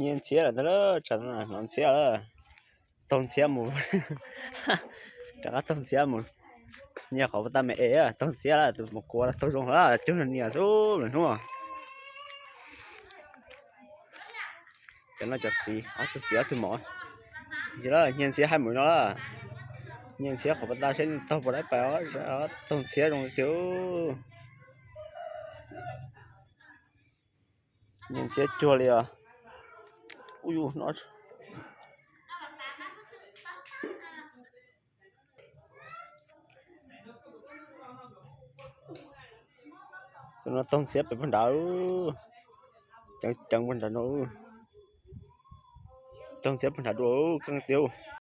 Nyiag ntxhiab lawm ntag, tsam no hnov ntxhiab lawm. Taug ntxhiab mus, rov qab taug ntxhiab mus. Nyiag qhov puas tag me es, taug ntxhiab lawm, tus mus kuav taug zoo lawm, cug niam xwb lawm hnub. Cov no cov txiv, ob tug txiv ob tug mos. Ces lawm nyiag ntxhiab hais mus no lawm. Nyiag ntxhiab qhov puas tag seb nws taug puas dab pas, taug ntxhiab zoo tiag. Nyiag ntxhiab cuag li os. Ub, tus no taug ntxhiab pem puag nrad, ceev ceev puag nrad no. Taug ntxhiab puag nrad dua, keej tiag.